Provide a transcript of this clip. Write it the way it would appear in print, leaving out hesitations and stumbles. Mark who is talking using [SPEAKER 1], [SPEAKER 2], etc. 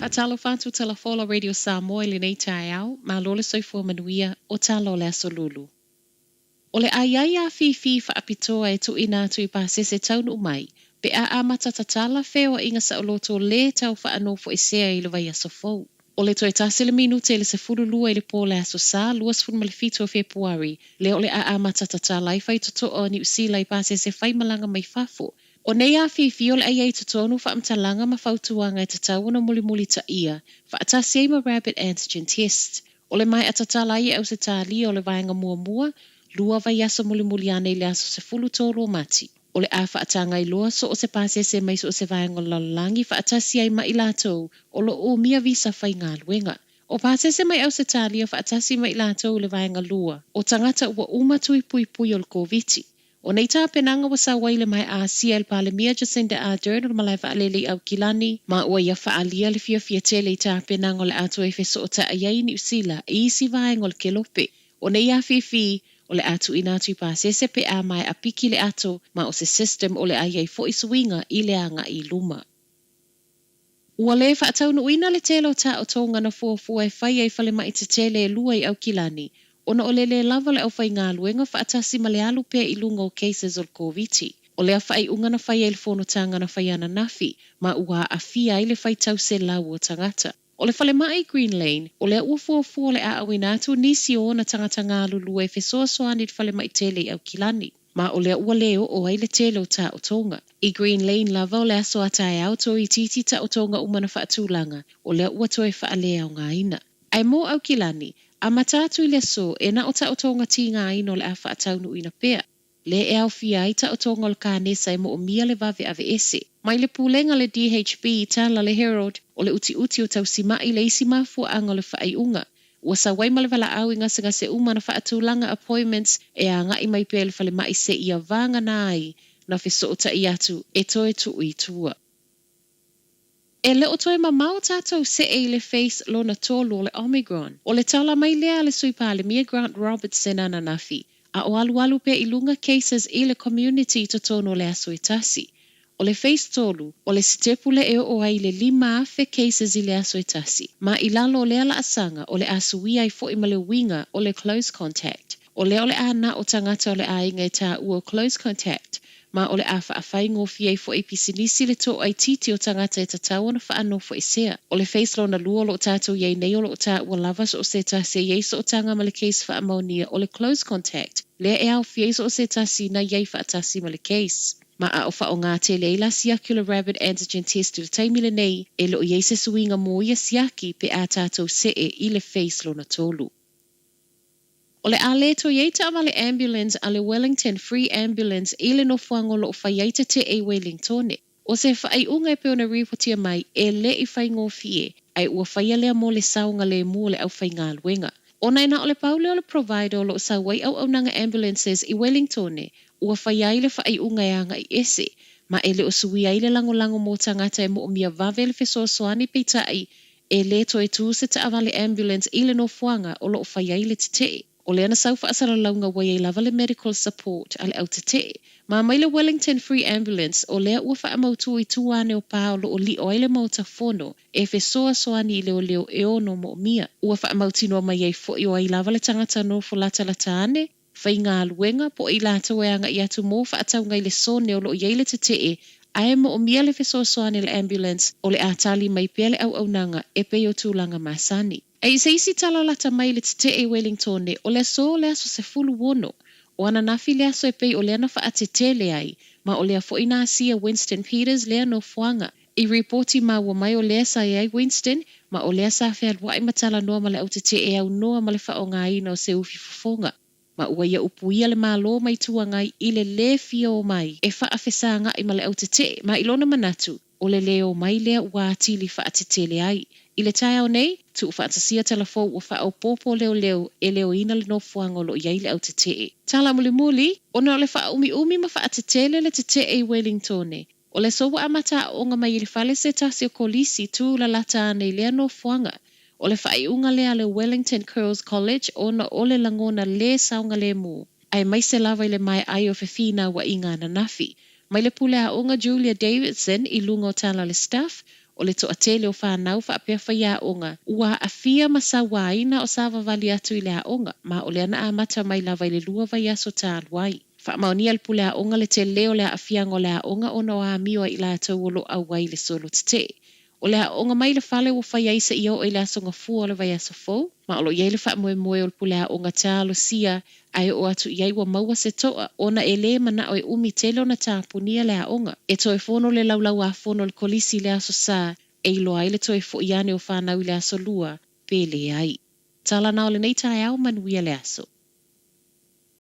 [SPEAKER 1] Faatalofa atu Tala Fola Radio Samoa i lenei taeao, malo le soifua manuia, o tala o le Aso Lulu. O le a i ai afifi faapitoa e tuuina atu i pasese taunuu mai, pe a amata tatala feoaiga saoloto lē tau faanofoesea i le vaiaso fou. O le toe tasi le minute i le 12 i le po o le Aso Sa 27 o Fepuari, lea o le a amata tatala ai faitotoa o Niu Sila i pasese faimalaga mai fafo. O nei afifi o le a i ai i totonu faamatalaga ma fautuaga e tatau ona mulimulitaia, faatasi ai ma rapid antigen test. O le maea tatala ai e Ausetalia o le vaega muamua, lua vaiaso mulimuli ane i le aso 13 o Mati. O le a faatagailoa so o se pasese mai so o se vaega o le lalolagi faatasi ai ma i latou o lo o umia visa faigaluega. O pasese mai Ausetalia faatasi ma i latou i le vaega lua, o tagata ua uma tui puipui o le Koviti. O nei tapenaga ua sau ai i le maea asia e le Palemia Jacinda Ardern o le malae vaalele i Aukilani, ma ua ia faaalia le fiafia tele i tapenaga o le a toe fesootai ai Niu Sila i isi vaega o le kelope. O nei afifi, o le a tuuina atu i pasese pe a maea piki le ato, ma o se system o le a i ai foi suiga i le agai i luma. Ua le faataunuuina le tele o taotoga na fuafua e faia i falemai tetele e lua i Aukilani, ona o le lē lava o le aufaigaluega faatasi ma le alu pea i luga o cases o le Koviti. O lea faaiuga na faia i le fonotaga na faia ananafi, ma ua aafia ai le faitau selau o tagata. O le falemai Green Lane, o lea ua fuafua o le a auina atu nisi o ona tagata galulue e fesoasoani i le falemai tele i Aukilani, ma o lea ua le oo ai le tele o taotoga. I Green Lane lava o le aso a taeao toeitiiti taotoga uma na faatulaga, o lea ua toe faaleaogaina. Ae mo Aukilani, amata atu i le aso, e na o taotoga tigaina o le a faataunuuina pea. Lea e aofia ai taotoga o le kanesa e moomia le vave aveese. Mai le pulega a le DHB i tala le Herald, o le utiuti o tausimai le isi mafuaaga o le faaiuga. Ua sau ai ma le valaau i gasegase uma na faatulaga appointments e agai mai pea i le falemai seia vagana ai na fesootai atu e toe tuu i tua. E le o toe mamao tatou see i le phase lona tolu o le Omicron. O le tala mai lea a le Sui Palemia Grant Robertson ananafi, a o alualu pea i luga cases i le community i totonu o le aso e tasi. O le phase tolu, o le sitepu lea e oo ai i le 5,000 cases i le aso e tasi. Ma i lalo o lea laasaga, o le a suia ai foi ma le uiga o le close contact. O lea o le a na o tagata o le aiga e taua o close contact, ma o le a faafaigofie ai foi i pisinisi le toaitiiti o tagata e tatau ona faanofoesea. O le phase lona lua o lo o tatou i ai nei o lo o taua lava so o se tasi e i ai sootaga ma le case faamaonia o le close contact, lea e aofia ai so o se tasi na i ai faatasi ma le case. Ma a o faaaoga tele ai la siaki o le rapid antigen test i le taimi lenei, e le o i ai se suiga mo ia siaki pe a tatou see i le phase lona tolu. O le a le toe i ai taavale ambulance a le Wellington Free Ambulance i le nofoaga o lo o fai ai tetee i Wellingtone. O se faaiuga e pei ona ripotia mai, e le i faigofie, ae ua faia lea mo le saogalemu o le aufaigaluega. Ona e na o le pau lea o le provider o lo o sau ai auaunaga ambulances i Wellingtone, ua faia ai le faaiuga e agai ese, ma e le o suia ai le lagolago mo tagata e moomia vave le fesoasoani peitai e lē toe tū se taavale ambulance i le nofoaga o lo o fai ai le tetee. O lea na sau faasalalauga ua i ai lava le medical support a le au tetee. Ma mai le Wellington Free Ambulance, o lea ua faamautū i tua ane o pā o lo o lio ai le Maota Fono e fesoasoani i leoleo e ono moomia. Ua faamautinoa mai ai foi o ai lava le tagata nofo latalata ane, faigaluega, po o i latou e agai atu mo faatauga i le sone o lo o i ai le tetee, ae moomia le fesoasoani a le ambulance, o le a tali mai pea le auaunaga e pei o tulaga masani. Ae i se isi tala lata mai le tetee i Wellingtone, o le aso o le aso 16 o ananafi le aso e pei o lea na faatetele ai, ma o lea foi na asia Winston Peters lea nofoaga. I ripoti maua mai o lea sa i ai Winston, ma o lea sa fealuai ma talanoa ma le au tetee e aunoa ma le faaaogaina o se ufi fofoga. Ma ua ia upuia le Malo ma Itu Agai i le lē fia omai e faafesagai ma le au tetee, ma i lona manatu, o le lē omai lea ua atili faatetele ai. I le taeao nei, tuufaatasia tala fou ua faaopoopo leoleo e leoina le nofoaga o lo o i ai le au tetee. Tala mulimuli, ona o le faaumiumi ma faatetele le tetee i Wellingtone, o le aso ua amata aooga mai i le fale se tasi o kolisi tu lalata ane i lea nofoaga. O le faaiuga lea a le Wellington Girls College ona o le lagona lē saogalemu, aemaise lava i le maea ai o fefinauaiga ananafi. Mai le pule aoga Julia Davidson i luga o tala a le Stuff, O le toatele o fanau faapea faiaoga ua aafia ma sauaina o savavali atu i le aoga, ma o lea na amata mai lava i le 2 vaiaso talu ai. Faamaonia e le pule aoga le tele o le aafiaga o le aoga ona o amio a i latou o lo o auai i le solo tetee. O le aooga mai le fale ua fai ai seia oo i le Aso Gafua o le vaiaso fou, ma o lo o i ai le faamoemoe o le pule aoga talosia a e oo atu i ai ua maua se toa, ona e lē manao e umi tele ona tapunia le aoga. E toe fono le laulau-a-fono a le Kolisi i le Aso Sa e iloa ai le toe fo'i ane o fanau i le Aso Lua, pe leai. Tala na o lenei taeao, manuia le aso.